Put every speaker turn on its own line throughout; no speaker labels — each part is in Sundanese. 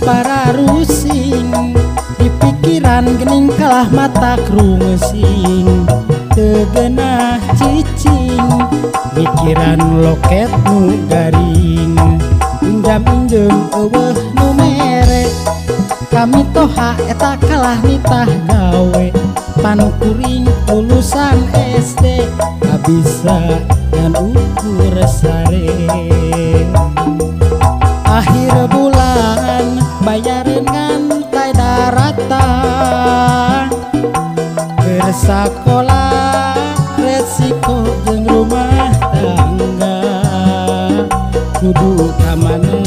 Para rusing di pikiran gening kalah mata krungsing tegenah cicing mikiran loket nu garing injam injem eueuh nu mere kami toha eta kalah nitah gawe pan kuring lulusan SD kabisa ngan ukur sare. Akhir bulan bayarin ngantai daratan keur sakola resiko jeung rumah tangga kudu ka mana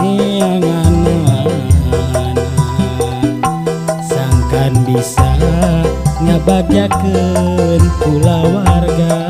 neanganana sangkan bisa ngabagjakeun kulawarga.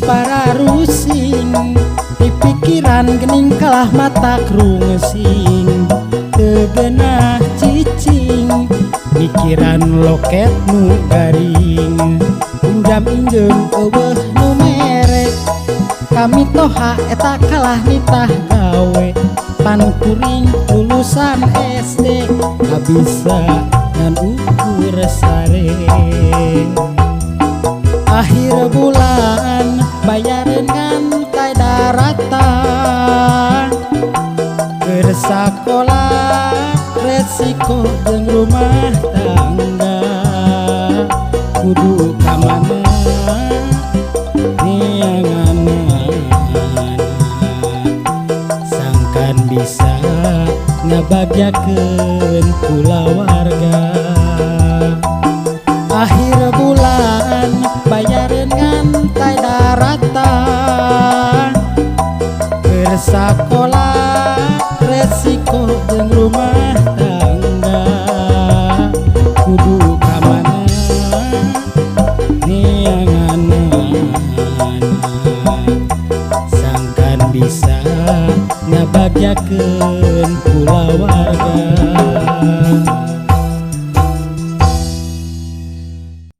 Para rusing di pikiran gening kalah mata krungsing tegenah cicing mikiran loket nu garing injam injem eueuh nu mere kami toha eta kalah nitah gawe pan kuring lulusan SD kabisa ngan ukur sare. Akhir bulan bayarin ngantai daratan keur sakola resiko jeung rumah tangga kudu ka mana neanganana sangkan bisa ngabagjakeun kulawarga. Akhir bulan bayarin ngantai daratan keur sakola resiko jeung rumah tangga kudu ka mana neanganana sangkan bisa ngabagjakeun kulawarga.